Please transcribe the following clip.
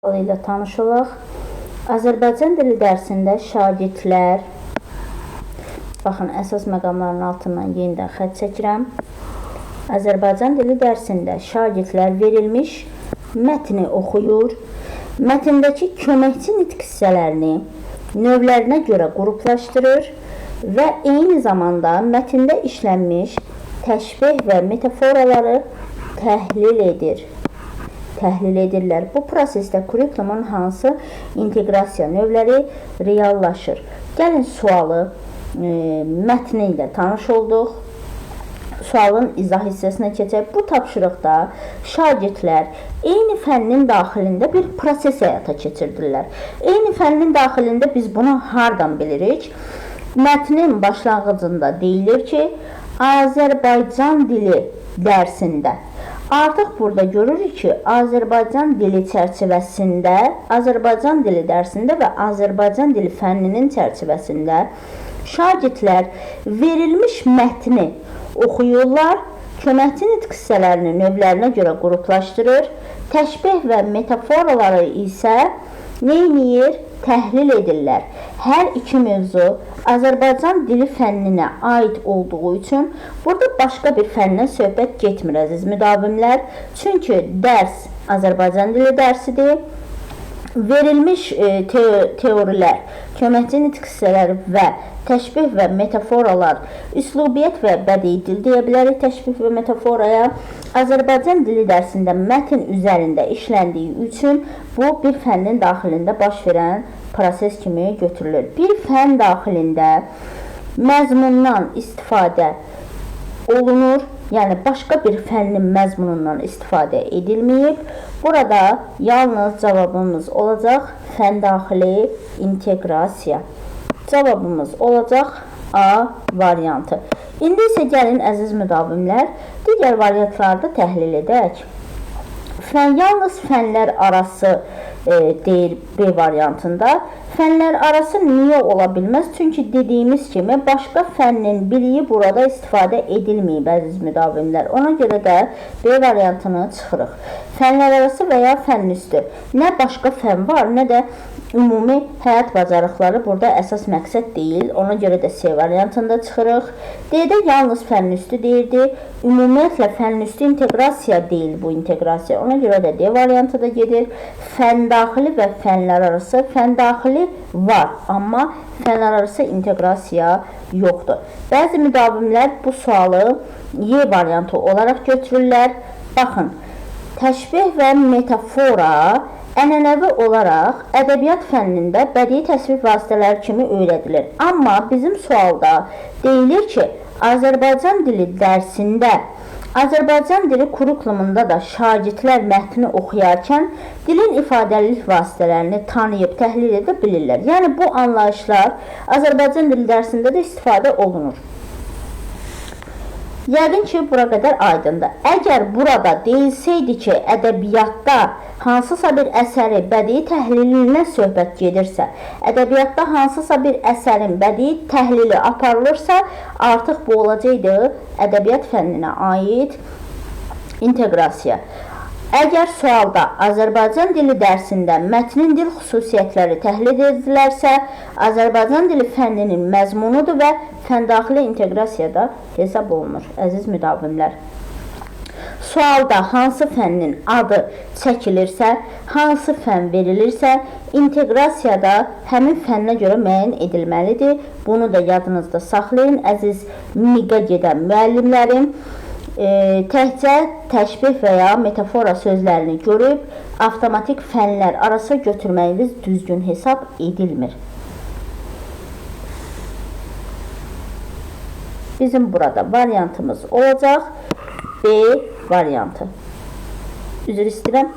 İlə tanış olaq. Azərbaycan dili dərsində şagirdlər, baxın, əsas məqamların altından yenidən xətt çəkirəm. Azərbaycan dili dərsində şagirdlər verilmiş mətni oxuyur, mətndəki köməkçi nitq hissələrini növlərinə görə qruplaşdırır və eyni zamanda mətndə işlənmiş təşbeh və metaforaları təhlil edir. Təhlil edirlər. Bu prosesdə kurikulumun hansı inteqrasiya növləri reallaşır? Gəlin sualı mətni ilə tanış olduq. Sualın izah hissəsinə keçək. Bu tapşırıqda şagirdlər eyni fənnin daxilində bir proses həyata keçirdirlər. Eyni fənnin daxilində biz bunu hardan bilirik? Mətnin başlanğıcında deyilir ki, Azərbaycan dili dərsində. Artıq burada görürük ki, Azərbaycan dili çərçivəsində, Azərbaycan dili dərsində və Azərbaycan dili fənninin çərçivəsində şagirdlər verilmiş mətni oxuyurlar, köməkçi nitq hissələrini növlərinə görə qruplaşdırır, təşbeh və metaforaları isə neyniyir? Təhlil edirlər. Hər iki mövzu Azərbaycan dili fənninə aid olduğu üçün burada başqa bir fəndən söhbət getmir, əziz müdavimlər. Çünki dərs Azərbaycan dili dərsidir. Verilmiş teorilər, köməkçi nitq hissələri və təşbih və metaforalar, üslubiyyət və bədii dil deyə bilərik təşbih və metaforaya. Azərbaycan dili dərsində mətn üzərində işləndiyi üçün bu bir fənnin daxilində baş verən proses kimi götürülür. Bir fən daxilində məzmundan istifadə olunur, yəni başqa bir fənnin məzmunundan istifadə edilməyib. Burada yalnız cavabımız olacaq fən daxili inteqrasiya. Cavabımız olacaq A variantı. İndi isə gəlin, əziz müdavimlər, digər variantları da təhlil edək. Yalnız fənlər arası deyir B variantında. Fənlər arası niyə ola bilməz? Çünki dediyimiz kimi başqa fənnin biliyi burada istifadə edilməyib, əziz müdavimlər. Ona görə də B variantını çıxırıq. Fənlər arası və ya fənn üstü. Nə başqa fənn var, nə də ümumi həyat bacarıqları burada əsas məqsəd deyil. Ona görə də C variantında çıxırıq. D-də yalnız fənn üstü deyirdi. Ümumiyyətlə fənn üstü inteqrasiya deyil bu inteqrasiya. Ona görə də D variantı da gedir. Fənn daxili və fənlər arası. Fənn daxili var, amma fənlər arası inteqrasiya yoxdur. Bəzi müdavimlər bu sualı Y variantı olaraq götürürlər. Baxın, təşbih və metafora ənənəvi olaraq ədəbiyyat fənnində bədii təsvir vasitələri kimi öyrədilir. Amma bizim sualda deyilir ki, Azərbaycan dili dərsində, Azərbaycan dili kurikulumunda da şagirdlər mətni oxuyarkən dilin ifadəlilik vasitələrini tanıyıb, təhlil edə bilirlər. Yəni, bu anlayışlar Azərbaycan dili dərsində də istifadə olunur. Yəqin ki, bura qədər aydındır. Əgər burada deyilsəydi ki, ədəbiyyatda hansısa bir əsəri bədii təhlilindən söhbət gedirsə, ədəbiyyatda hansısa bir əsərin bədii təhlili aparılırsa, artıq bu olacaqdı ədəbiyyat fənninə aid inteqrasiya. Əgər sualda Azərbaycan dili dərsində mətnin dil xüsusiyyətləri təhlil edilərsə, Azərbaycan dili fənninin məzmunudur və fəndaxili inteqrasiyada hesab olunur, əziz müdavimlər. Sualda hansı fənnin adı çəkilirsə, hansı fənn verilirsə, inteqrasiyada həmin fənnə görə müəyyən edilməlidir. Bunu da yadınızda saxlayın, əziz MİQ-ə gedən müəllimlərim. Təkcə təşbih və ya metafora sözlərini görüb, avtomatik fənlər arası götürməyiniz düzgün hesab edilmir. Bizim burada variantımız olacaq B variantı. Üzr istəyirəm.